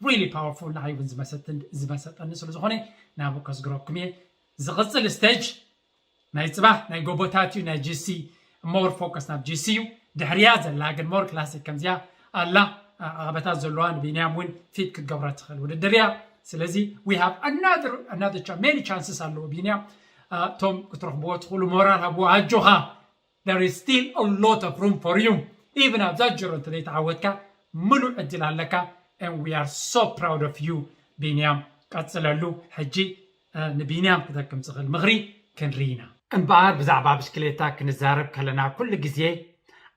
Really powerful ንዓይ እውን ዝመሰጥን ዝመሰጠኒ ስለ ዝኾነ ናብኡ ከስግረኩም እየ። ዝቕፅል stage ናይ ፅባሕ ናይ ጎቦታት እዩ፣ ናይ ጂሲ፣ more focus ናብ ጂሲ እዩ። ድሕሪያ ዘላ ግን more classic ከምዚኣ ኣላ፣ ዓቐበታት ዘለዋ ንቢንያም እውን fit ክትገብሮ ትኽእል ውድድር እያ። ስለዚ we have another another cha- many chances ኣለዎ ቢንያም። እቶም ክትረኽብዎ ትኽእሉ ሞራል ሃብዎ፣ ኣጆኻ። There is still a lot of room for you. Even ኣብዛ ጅሮ እንተዘይተዓወትካ ምሉእ ዕድል ኣለካ። And we are so proud of you ቢንያም፣ ቀፅለሉ። ሕጂ ንቢንያም ክጠቅም ዝኽእል ምኽሪ ክንርኢ ኢና። እምበኣር ብዛዕባ ብሽክሌታ ክንዛረብ ከለና ኩሉ ግዜ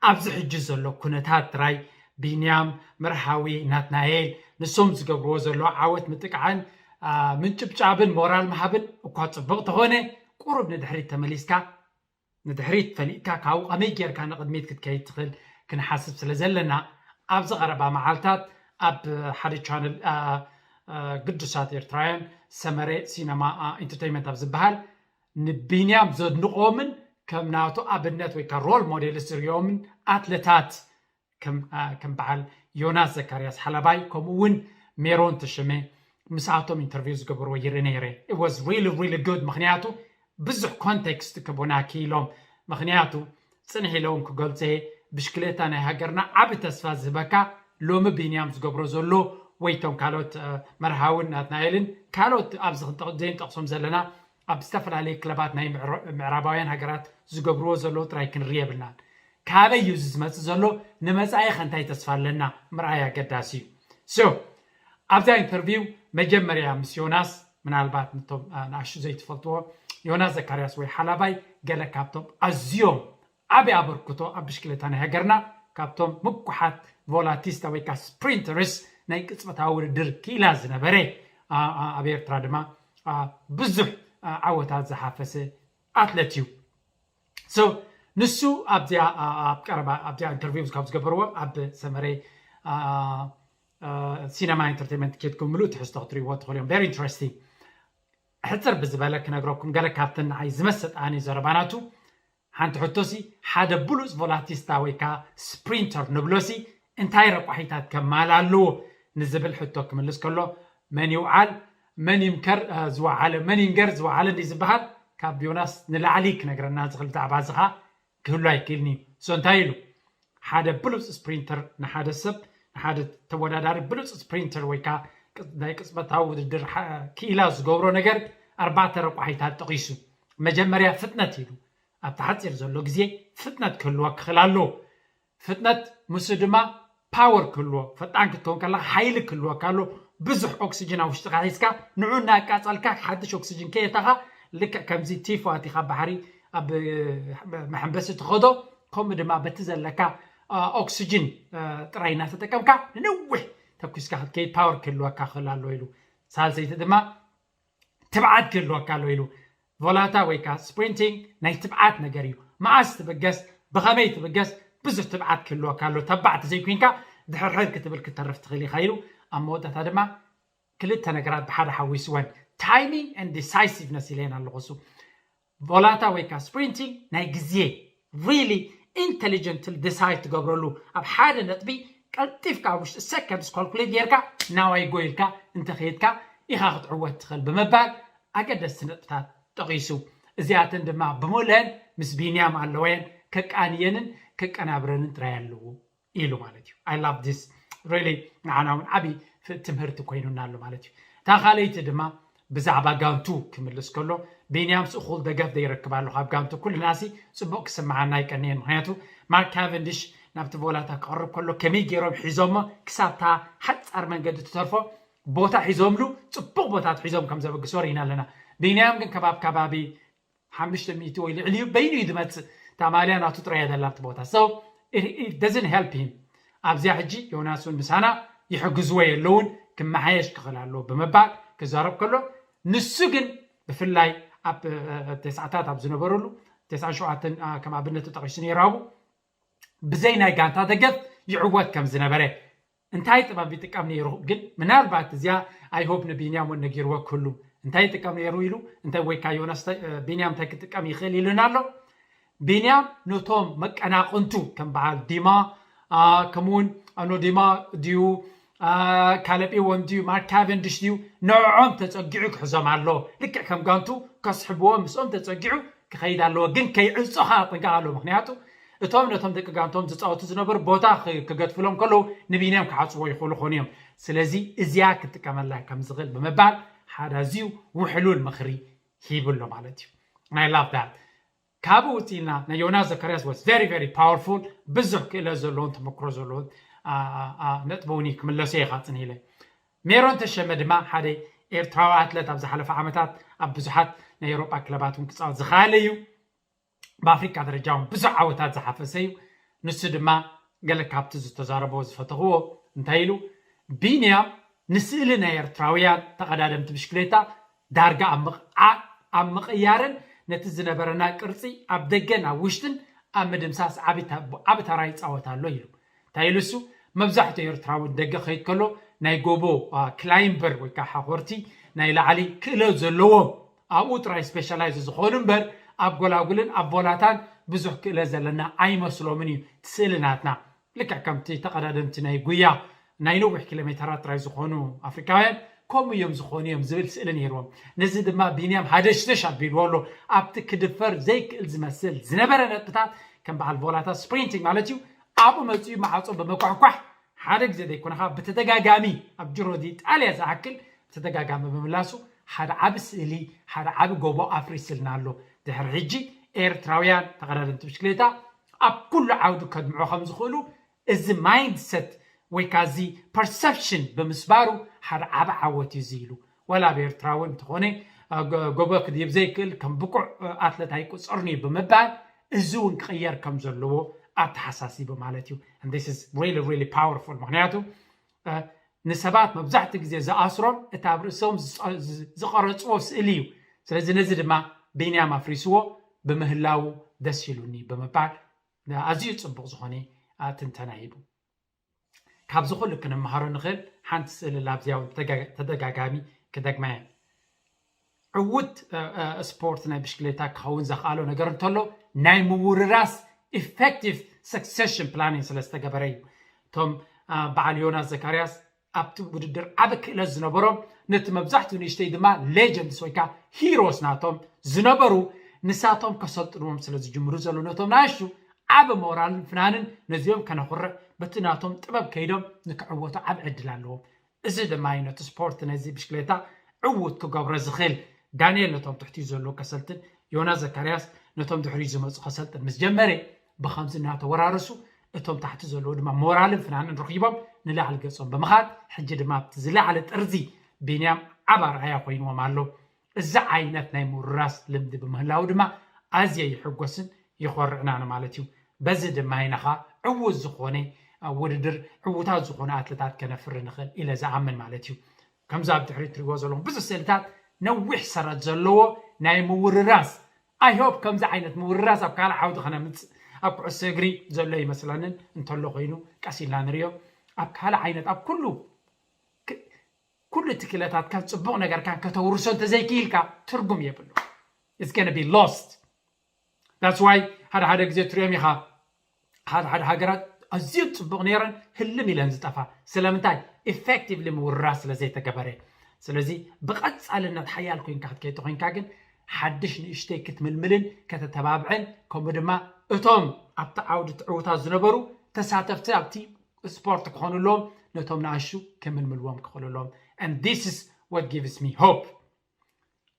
ኣብዚ ሕጂ ዘሎ ኩነታት ጥራይ ቢንያም፣ መርሃዊ፣ ናትናኤል ንሶም ዝገብርዎ ዘሎ ዓወት ምጥቃዕን ምንጭብጫብን ሞራል ምሃብን እኳ ፅቡቕ ተኾነ፣ ቁሩብ ንድሕሪት ተመሊስካ ንድሕሪት ፈሊጥካ ካብኡ ከመይ ጌርካ ንቕድሚት ክትከይድ ትኽእል ክንሓስብ ስለ ዘለና፣ ኣብዚ ቀረባ መዓልታት ኣብ ሓደ ቻነል ግዱሳት ኤርትራውያን ሰመረ ሲነማ ኢንተርቴይንመንት ኣብ ዝበሃል ንቢንያም ዘድንቖምን ከም ናቱ ኣብነት ወይ ከዓ ሮል ሞዴል ዝሪኦምን ኣትለታት ከም በዓል ዮናስ ዘካርያስ ሓላባይ ከምኡ እውን ሜሮን ተሸመ ምስኣቶም ኢንተርቪው ዝገበርዎ ይርኢ ነይረ። It was really really good። ምክንያቱ ብዙሕ ኮንቴክስት ክቡና ክኢሎም። ምክንያቱ ፅንሕ ኢለውን ክገልፀ ብሽክሌታ ናይ ሃገርና ዓብ ተስፋ ዝህበካ ሎሚ ቢንያም ዝገብሮ ዘሎ ወይቶም ካልኦት መርሃውን ናትናኤልን ካልኦት ኣብዚ ዘይንጠቕሶም ዘለና ኣብ ዝተፈላለየ ክለባት ናይ ምዕራባውያን ሃገራት ዝገብርዎ ዘለዉ ጥራይ ክንርኢ የብልናን። ካበይ እዩ እዚ ዝመፅእ ዘሎ? ንመፃኢ ከ እንታይ ተስፋ ኣለና? ምርኣይ ኣገዳሲ እዩ። So ኣብዛ ኢንተርቪው መጀመርያ ምስ ዮናስ፣ ምናልባት ንቶም ንኣሹ ዘይትፈልጥዎ፣ ዮናስ ዘካርያስ ወይ ሓላባይ ገለ ካብቶም ኣዝዮም ዓብዪ ኣበርክቶ ኣብ ብሽክሌታ ናይ ሃገርና ካብቶም ምኩሓት ቮላቲስታ ወይ ከዓ ስፕሪንተርስ ናይ ቅፅበታዊ ውድድር ክኢላ ዝነበረ ኣብ ኤርትራ ድማ ብዙሕ ዓወታት ዝሓፈሰ ኣትለት እዩ። So ንሱ ኣብዚኣ ኣብ ቀረባ ኣብዚኣ ኢንተርቪው ካብ ዝገበርዎ ኣብ ሰመረ ሲነማ ኢንተርቴንመንት ኬድኩም ምሉእ ትሕዝቶ ክትሪእዎ ትኽእሉ እዮም። Very interesting። ሕፅር ብዝበለ ክነግረኩም ገለ ካብተን ንዓይ ዝመሰጣኒ ዘረባናቱ። ሓንቲ ሕቶሲ ሓደ ብሉፅ ቮላቲስታ ወይ ከዓ ስፕሪንተር ንብሎሲ እንታይ ረቋሒታት ከማል ኣለዎ ንዝብል ሕቶ ክምልስ ከሎ መን ይውዓል መን ይምከር ዝወዓለ መን ይንገር ዝወዓለ እንዲ ዝበሃል ካብ ዮናስ ንላዕሊ ክነግረና ዝኽእል ብዛዕባ እዚ ከዓ ክህሉ ኣይክእልን እዩ። So እንታይ ኢሉ? ሓደ ብሉፅ ስፕሪንተር ንሓደ ሰብ ንሓደ ተወዳዳሪ ብሉፅ ስፕሪንተር ወይ ከዓ ናይ ቅፅበታዊ ውድድር ክኢላ ዝገብሮ ነገር ኣርባዕተ ረቋሒታት ጠቒሱ። መጀመርያ ፍጥነት ኢሉ ኣብቲ ሓፂር ዘሎ ግዜ ፍጥነት ክህልወ ክኽእል ኣለዎ። ፍጥነት ምስኡ ድማ ፓወር ክህልዎ፣ ፈጣን ክትከውን ከለካ ሓይሊ ክህልወካ ኣሎ። ብዙሕ ኦክስጅን ኣብ ውሽጥካ ሒዝካ ንዑ እናቃፀልካ ሓድሽ ኦክስጅን ከየታኻ ልክዕ ከምዚ ቲፎ ኣቲኻ ባሕሪ ኣብ መሐንበሲ ትኸዶ ከምኡ ድማ በቲ ዘለካ ኦክስጅን ጥራይ እናተጠቀምካ ንነዊሕ ተኩስካ ክትከይድ ፓወር ክህልወካ ክእል ኣሎ ኢሉ። ሳልሰይቲ ድማ ትብዓት ክህልወካ ኣሎ ኢሉ። ቮላታ ወይ ከዓ ስፕሪንቲንግ ናይ ትብዓት ነገር እዩ። መዓስ ትብገስ፣ ብኸመይ ትብገስ፣ ብዙሕ ትብዓት ክህልወካ ኣሎ። ተባዕ ተዘይኮይንካ ድሕርሕር ክትብል ክተርፍ ትኽእል ኢኻ ኢሉ። ኣብ መወዳእታ ድማ ክልተ ነገራት ብሓደ ሓዊስወን ታይሚንግ and ዲሳይሲቭነስ ኢለየን ኣለኹ። እሱ ቮላታ ወይ ከዓ ስፕሪንቲንግ ናይ ግዜ really ኢንቴሊጀንትሊ ዲሳይድ ትገብረሉ ኣብ ሓደ ነጥቢ ቀልጢፍካ ኣብ ውሽጢ ሰከንድስ ካልኩሌት ጌርካ ናዋይ ጎ ኢልካ እንተኸይድካ ኢኻ ክትዕወት ትኽእል ብምባል ኣገደስቲ ነጥብታት ጠቒሱ። እዚኣተን ድማ ብምልአን ምስ ቢንያም ኣለወየን ከቃንየንን ከቀናብረንን ጥራይ ኣለዎ ኢሉ ማለት እዩ። I love this really ንዓና እውን ዓብዪ ትምህርቲ ኮይኑና ኣሎ ማለት እዩ። እታ ካልኣይቲ ድማ ብዛዕባ ጋንቱ ክምልስ ከሎ ቢንያምስ እኹል ደገፍ ዘይረክብ ኣሎ ካብ ጋንቱ። ኩልናሲ ፅቡቕ ክስምዓና ኣይቀንየን። ምክንያቱ ማርክ ካቨንዲሽ ናብቲ ቮላታ ክቐርብ ከሎ ከመይ ገይሮም ሒዞሞ ክሳብታ ሓፃር መንገዲ ትተርፎ ቦታ ሒዞምሉ ፅቡቕ ቦታት ሒዞም ከም ዘበግሶ ርኢና ኣለና። ቢንያም ግን ከባብ ከባቢ ሓሙሽተ ሚእቲ ወይ ልዕሊኡ በይኑ እዩ ዝመፅእ። እታ ማልያ ናቱ ጥራይ እያ ዘላ ኣብቲ ቦታ። So it doesn't help him። ኣብዚኣ ሕጂ ዮናስ እውን ምሳና ይሕግዝዎ የለውን ክመሓየሽ ክኽእል ኣለዎ ብምባል ክዛረብ ከሎ ንሱ ግን ብፍላይ ኣብ ተስዓታት ኣብ ዝነበረሉ ተስዓን ሸውዓተን ከም ኣብነት ተጠቒሱ ነይሩ ኣብኡ ብዘይ ናይ ጋንታ ደገፍ ይዕወት ከም ዝነበረ እንታይ ጥበብ ይጥቀም ነይሩ ግን ምናልባት እዚኣ I hope ንቢንያም እውን ነጊርዎ ክህሉ እንታይ ይጥቀም ነይሩ ኢሉ እንታይ ወይ ከዓ ዮናስ ቢንያም እንታይ ክጥቀም ይኽእል ኢሉና ኣሎ። ቢንያም ነቶም መቀናቕንቱ ከም በዓል ዲማ ከምኡውን ኣኖ ዲማ ድዩ ካልብ ኢወን ድዩ ማርክ ካቨንድሽ ድዩ ንዕኦም ተፀጊዑ ክሕዞም ኣለዎ። ልክዕ ከም ጋንቱ ከስሕብዎ ምስኦም ተፀጊዑ ክኸይድ ኣለዎ። ግን ከይዕፆ ከዓ ጥንቃቕ ኣለዎ። ምክንያቱ እቶም ነቶም ደቂ ጋንቶም ዝፃወቱ ዝነበሩ ቦታ ክገድፍሎም ከለዉ ንቢንያም ክዓፅዎ ይኽእሉ ኾኑ እዮም። ስለዚ እዚኣ ክጥቀመላ ከም ዝኽእል ብምባል ሓደ ኣዝዩ ውሕሉል ምኽሪ ሂቡ ኣሎ ማለት እዩ። ናይ ላቭ ዳት ካብኡ ውፅኢልና ናይ ዮናስ ዘካርያስ was very very powerful። ብዙሕ ክእለት ዘለዎን ተመክሮ ዘለዎን ነጥቢ እውን ክምለሶ ኢኻ ፅንሂለ። ሜሮን ተሸመ ድማ ሓደ ኤርትራዊ ኣትለት ኣብ ዝሓለፈ ዓመታት ኣብ ብዙሓት ናይ ኤውሮጳ ክለባት እውን ክፃወት ዝኸኣለ እዩ። ብኣፍሪካ ደረጃ እውን ብዙሕ ዓወታት ዝሓፈሰ እዩ። ንሱ ድማ ገለ ካብቲ ዝተዛረቦ ዝፈተኽዎ እንታይ ኢሉ፣ ቢንያም ንስእሊ ናይ ኤርትራውያን ተቐዳደምቲ ብሽክሌታ ዳርጋ ኣብ ምቕዓር ኣብ ምቕያርን ነቲ ዝነበረና ቅርፂ ኣብ ደገን ኣብ ውሽጥን ኣብ ምድምሳስ ዓቢ ተራ ይፃወት ኣሎ ኢሉ። እንታይ ኢሉ እሱ፣ መብዛሕትኡ ኤርትራዊ ደገ ከይድ ከሎ ናይ ጎቦ ክላይምበር ወይ ከዓ ሓኾርቲ ናይ ላዕሊ ክእለት ዘለዎም ኣብኡ ጥራይ ስፔሻላይዝ ዝኾኑ እምበር ኣብ ጎላጉልን ኣብ ቦላታን ብዙሕ ክእለት ዘለና ኣይመስሎምን እዩ። እቲ ስእሊ ናትና ልክዕ ከምቲ ተቐዳደምቲ ናይ ጉያ ናይ ነዊሕ ኪሎ ሜተራት ጥራይ ዝኾኑ ኣፍሪካውያን ከምኡ እዮም ዝኾኑ እዮም ዝብል ስእሊ ነይርዎም። ነዚ ድማ ቢንያም ሃደሽደሽ ኣቢልዎ ኣሎ። ኣብቲ ክድፈር ዘይክእል ዝመስል ዝነበረ ነጥብታት ከም በዓል ቮላታ ስፕሪንቲንግ ማለት እዩ ኣብኡ መፂኡ ማዓፆ ብምኳሕኳሕ ሓደ ግዜ ዘይኮነኻ ብተደጋጋሚ ኣብ ጅሮ ዲ ጣልያ ዝኣክል ብተደጋጋሚ ብምምላሱ ሓደ ዓቢ ስእሊ ሓደ ዓቢ ጎቦ ኣፍሪስልና ኣሎ። ድሕሪ ሕጂ ኤርትራውያን ተቐዳደምቲ ብሽክሌታ ኣብ ኩሉ ዓውዲ ከድምዑ ከም ዝኽእሉ እዚ ማይንድሰት ወይ ከዓ እዚ ፐርሰፕሽን ብምስባሩ ሓደ ዓቢ ዓወት እዩ እዚ ኢሉ። ዋላ ኣብ ኤርትራ እውን እንተኾነ ጎቦ ክድይብ ዘይክእል ከም ብቁዕ ኣትለት ኣይቁፀርን እዩ ብምባል እዚ እውን ክቕየር ከም ዘለዎ ኣተሓሳሲቡ ማለት እዩ። This is really really powerful። ምክንያቱ ንሰባት መብዛሕትኡ ግዜ ዝኣስሮም እቲ ኣብ ርእሶም ዝቐረፅዎ ስእሊ እዩ። ስለዚ ነዚ ድማ ቢንያም ኣፍሪስዎ ብምህላዉ ደስ ኢሉኒ ብምባል ኣዝዩ ፅቡቕ ዝኾነ ትንተና ሂቡ። ካብዚ ኩሉ ክንምሃሮ ንኽእል ሓንቲ ስእሊ ላብዚያ እውን ተደጋጋሚ ክደግማ እየ። ዕዉት ስፖርት ናይ ብሽክሌታ ክኸውን ዘኽኣሎ ነገር እንተሎ ናይ ምውርራስ ኢፌክቲቭ ሰክሴሽን ፕላኒንግ ስለ ዝተገበረ እዩ። እቶም በዓል ዮናስ ዘካርያስ ኣብቲ ውድድር ዓቢ ክእለት ዝነበሮም ነቲ መብዛሕትኡ ንእሽተይ ድማ ሌጀንድስ ወይ ከዓ ሂሮስ ናቶም ዝነበሩ ንሳቶም ከሰልጥንዎም ስለ ዝጅምሩ ዘለዉ ነቶም ናእሽቱ ዓቢ ሞራልን ፍናንን ነዚኦም ከነኹርዕ በቲ ናቶም ጥበብ ከይዶም ንክዕወቱ ዓቢ ዕድል ኣለዎም። እዚ ድማ እዩ ነቲ ስፖርት ነዚ ብሽክሌታ ዕዉት ክገብሮ ዝኽእል። ዳንኤል ነቶም ትሕቲኡ ዘለዉ ከሰልጥን ዮናስ ዘካርያስ ነቶም ድሕሪኡ ዝመፁ ከሰልጥን ምስ ጀመረ ብኸምዚ እናተወራረሱ እቶም ታሕቲ ዘለዉ ድማ ሞራልን ፍናንን ረኺቦም ንላዕሊ ገፆም ብምኻድ ሕጂ ድማ ኣብቲ ዝለዓለ ጥርዚ ቢንያም ዓቢ ኣርኣያ ኮይንዎም ኣሎ። እዚ ዓይነት ናይ ምውርራስ ልምዲ ብምህላዉ ድማ ኣዝየ ይሕጎስን ይኾርዕናን ማለት እዩ። በዚ ድማ ኢና ኸዓ ዕዉት ዝኾነ ውድድር ዕዉታት ዝኾኑ ኣትለታት ከነፍሪ ንኽእል ኢለ ዝኣምን ማለት እዩ። ከምዚ ኣብ ድሕሪት ትሪእዎ ዘለኹም ብዙሕ ስእልታት ነዊሕ ሰረት ዘለዎ ናይ ምውርራስ I hope ከምዚ ዓይነት ምውርራስ ኣብ ካልእ ዓውዲ ከነምፅእ ኣብ ኩዕሶ እግሪ ዘሎ ይመስለንን እንተሎ ኮይኑ ቀስ ኢልና ንሪኦ ኣብ ካልእ ዓይነት ኣብ ኩሉ ኩሉ እቲ ክእለታትካን ፅቡቕ ነገርካን ከተውርሶ እንተዘይክኢልካ ትርጉም የብሉ። It's gonna be lost። That's why ሓደ ሓደ ግዜ ትሪኦም ኢኻ ሓደ ሓደ ሃገራት ኣዝዩ ፅቡቕ ነይረን ህልም ኢለን ዝጠፋ ስለምንታይ ኢፌክቲቭሊ ምውርራስ ስለ ዘይተገበረ። ስለዚ ብቐፃልነት ሓያል ኮይንካ ክትከይድ ተኮይንካ ግን ሓድሽ ንእሽተይ ክትምልምልን ከተተባብዕን ከምኡ ድማ እቶም ኣብቲ ዓውዲ ትዕውታት ዝነበሩ ተሳተፍቲ ኣብቲ ስፖርት ክኾኑ ኣለዎም ነቶም ንኣሹ ክምልምልዎም ክኽእሉ ኣለዎም። And this is what gives me hope።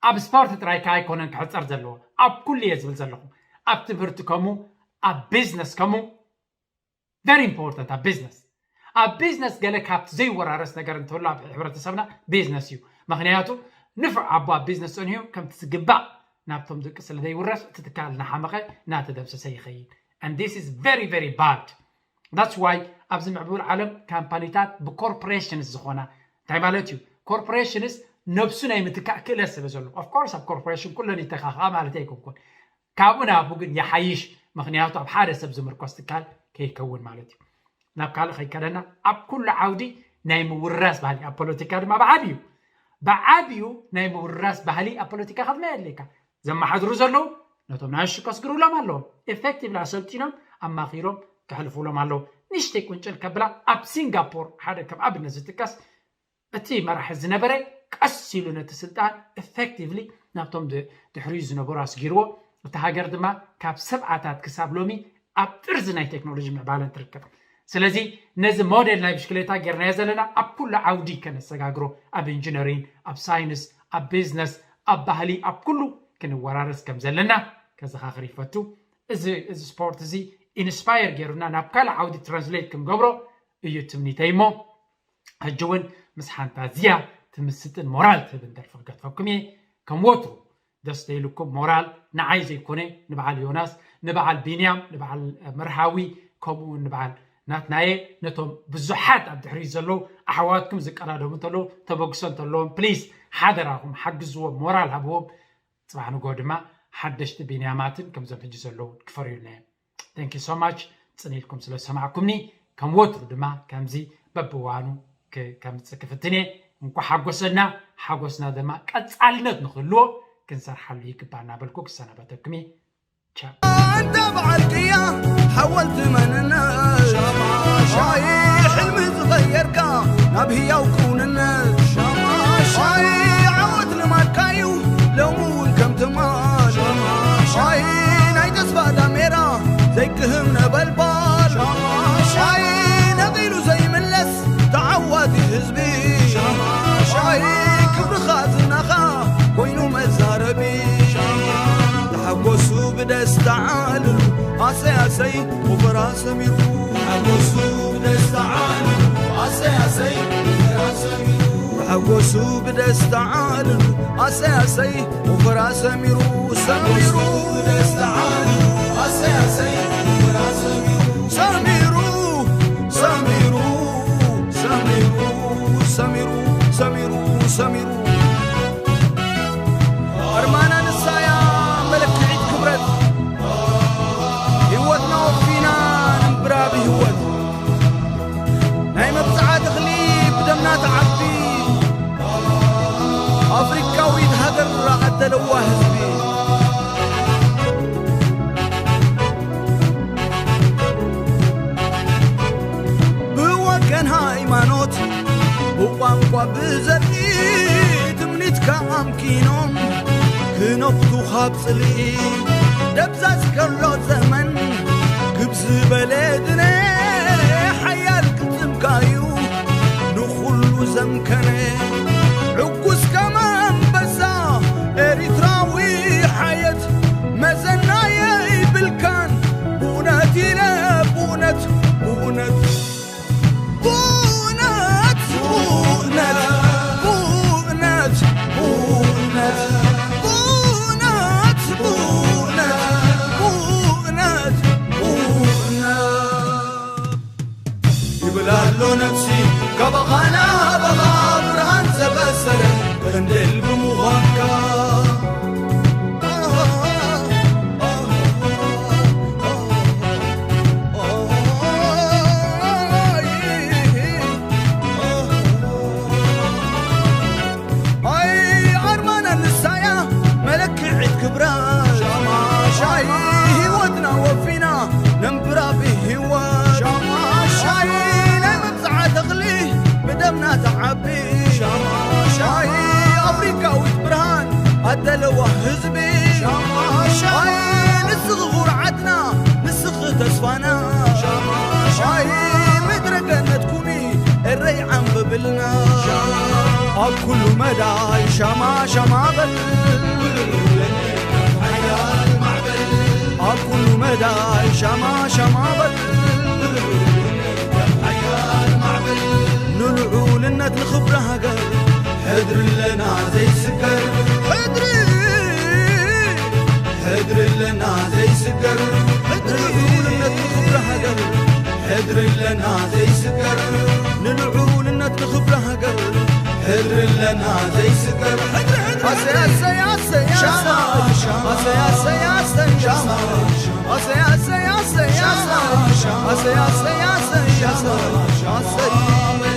ኣብ ስፖርት ጥራይ ከኣ ኣይኮነን ክሕጸር ዘለዎ ኣብ ኩሉ እየ ዝብል ዘለኹ ኣብ ትምህርቲ ከሙ ኣብ ቢዝነስ ከሙ very important ኣብ ቢዝነስ ኣብ ቢዝነስ ገለ ካብቲ ዘይወራረስ ነገር እንተሎ ኣብ ሕብረተሰብና ቢዝነስ እዩ። ምክንያቱ ንፉዕ ኣቦ ኣብ ቢዝነስ ጸኒሑ ከምቲ ዝግባእ ናብቶም ደቂ ስለ ዘይውረስ እቲ ትካል እናሓመቐ እናተደምሰሰ ይኸይድ። And this is very very bad። That's why ኣብዚ ምዕቡል ዓለም ካምፓኒታት ብኮርፖሬሽንስ ዝኾና እንታይ ማለት እዩ? ኮርፖሬሽንስ ነብሱ ናይ ምትካእ ክእለት ስለ ዘሎ of course ኣብ ኮርፖሬሽን ኩለን ይተካኸኣ ማለት ኣይኮንኩን። ካብኡ ናብኡ ግን ይሓይሽ። ምክንያቱ ኣብ ሓደ ሰብ ዝምርኮስ ትካል ከይከውን ማለት እዩ። ናብ ካልእ ከይከደና ኣብ ኩሉ ዓውዲ ናይ ምውርራስ ባህሊ ኣብ ፖለቲካ ድማ ብዓብዩ ብዓብዩ ናይ ምውርራስ ባህሊ ኣብ ፖለቲካ ከድማ የድልየካ። ዘመሓድሩ ዘለዉ ነቶም ናእሹ ከስግሩሎም ኣለዎም። ኤፌክቲቭሊ ኣሰልጢኖም ኣማኺሮም ከሕልፉሎም ኣለዉ። ንእሽተይ ቁንጭል ከብላ ኣብ ሲንጋፖር ሓደ ከም ኣብነት ዝጥቀስ እቲ መራሒ ዝነበረ ቀስ ኢሉ ነቲ ስልጣን effectively ናብቶም ድሕሪኡ ዝነበሩ ኣስጊርዎ። እታ ሃገር ድማ ካብ ሰብዓታት ክሳብ ሎሚ ኣብ ጥርዚ ናይ ቴክኖሎጂ ምዕባለን ትርከብ። ስለዚ ነዚ ሞዴል ናይ ብሽክሌታ ጌርናዮ ዘለና ኣብ ኩሉ ዓውዲ ከነሰጋግሮ፣ ኣብ ኢንጂነሪንግ፣ ኣብ ሳይንስ፣ ኣብ ቢዝነስ፣ ኣብ ባህሊ፣ ኣብ ኩሉ ክንወራረስ ከም ዘለና ከዘኻኽር ይፈቱ። እዚ እዚ ስፖርት እዚ ኢንስፓየር ገይሩና ናብ ካልእ ዓውዲ ትራንስሌት ክንገብሮ እዩ ትምኒተይ። እሞ ሕጂ እውን ምስ ሓንታ ዝያ ትምስጥን ሞራል ትህብን ደርፊ ክገጥፈኩም እየ። ከም ወትሩ ደስ ተይልኩም ሞራል ንዓይ ዘይኮነ፣ ንበዓል ዮናስ፣ ንበዓል ቢንያም፣ ንበዓል መርሃዊ፣ ከምኡ እውን ንበዓል ናትናየ፣ ነቶም ብዙሓት ኣብ ድሕሪት ዘለዉ ኣሕዋትኩም ዝቀዳደሙ እንተለዉ፣ ተበግሶ እንተለዎም ፕሊዝ ሓደራኹም ሓግዝዎም፣ ሞራል ሃብዎም። ጽባሕ ንግሆ ድማ ሓደሽቲ ቢንያማትን ከምዞም ሕጂ ዘለዉ ክፈርዩልና እዮም። Thank you so much ጽን ኢልኩም ስለ ዝሰማዕኩምኒ። ከም ወትሩ ድማ ከምዚ በብዋኑ ክ- ከምጽእ ክፍትን እየ። እንኳ ሓጎሰና። ሓጎስና ድማ ቀጻልነት ንክህልዎ ክንሰርሓሉ ይግባና በልኩ ክሰናበተኩም እየ። ቻው። ኣንታ በዓል ቅያ ሓወልቲ መንነት፣ ኣይ ሕልሚ ዝቐየርካ ናብ ህያው ክውንነት፣ ኣይ ዓወት ልማድካ እዩ ሎሚ እውን ከም ትማል፣ ኣይ ናይ ተስፋ ዳሜራ ዘይክህም ነበልባል፣ ኣይ ነቒሉ ዘይምለስ ተዓዋቲ ህዝቢ፣ ኣይ ክብርኻ ዝናኻ ኮይኑ መዛረቢ፣ ተሓጎሱ ብደስታ ዓልሉ ኣሰይ ኣሰይ ወፈራ ሰሚሩ፣ ተሓጎሱ ብደስታ ዓልሉ ኣሰይ ኣሰይ ወፈራ ሰሚሩ፣ ተሓጎሱ ብደስታ ዓልሉ ኣሰይ ኣሰይ ወፈራ ሰሚሩ፣ ሰሚሩ ብደስታ ዓልሉ ኣሰይ ኣሰይ ወፈራ ሰሚሩ፣ ሰሚሩ ሰሚሩ ሰሚሩ ሰሚሩ ሰሚሩ ሰሚሩ ኣርማና ንሳያ መለክዒት ክብረት ህይወትና ወፊና ንንብራ ብህይወት ናይ መብጽዓ ተኽሊ ብደምና ትዓቢ ኣፍሪካዊት ሃገር ኣደለዋ ህዝቢ ብወገን ሃይማኖት ብቋንቋ ብዘርኢ ትምኒትካ ኣምኪኖም ክነቕቱ ካብ ጽልኢ ደብዛዝ ከሎ ዘመን ግብ ዝበለ ድነ ሓያል ቅልጽምካ እዩ ንኹሉ ዘምከነ ዕጉስ ከም ኣንበሳ ኤሪትራዊ ሓየት መዘና የይብልካን ብእውነት ኢለ ብእውነት ብእውነት ብእውነት ብእውነት ብእውነት ብእውነት ብእውነት ብእውነት ብእውነት ይብል ኣሎ ነፍሲ ካባኻ ናባኻ ብርሃን ዘበሰረ ቀንዴል ብምዃንካ። ኣይ ኣርማና ንሳያ መለክዒት ክብራ ሻማሻይ ህይወትና ወፊና ነንብራ ብህይወት ሻማሻይ ናይ መብጽዓ ተኽሊ ብደምና ተዓቢ ሻማሻይ ኣፍሪካዊት ብርሃን ኣደለዋ ህዝቢ ሻማሻይ ንስኺ ኩርዓትና ንስኺ ተስፋና ሻማሻይ ምድረ ገነት ኩኒ እረይ ዓንብብልና ኣብ ኩሉ መዳይ ሻማ ሻማ በል ኣብ ኩሉ መዳይ ሻማ ሻማ በል ንልዑልነት ንኽብሪ ሃገር ሕድሪ ኣለና ዘይስገር ሕድሪ ሕድሪ ኣለና ዘይስገር ሕድሪ ንልዑልነት ንኽብሪ ሃገር ሕድሪ ኣለና ዘይስገር ንልዑልነት ንኽብሪ ሃገር ሕድሪ ኣለና ዘይስገር ሕድሪ ሕድሪ ኣሰይ ኣሰይ ኣሰይ ኣሰይ ሻማ ሻማ ኣሰይ ኣሰይ ኣሰይ ሻማ ኣሰይ ኣሰይ ኣሰይ ሻማ ሻማ ኣሰይ ኣሰይ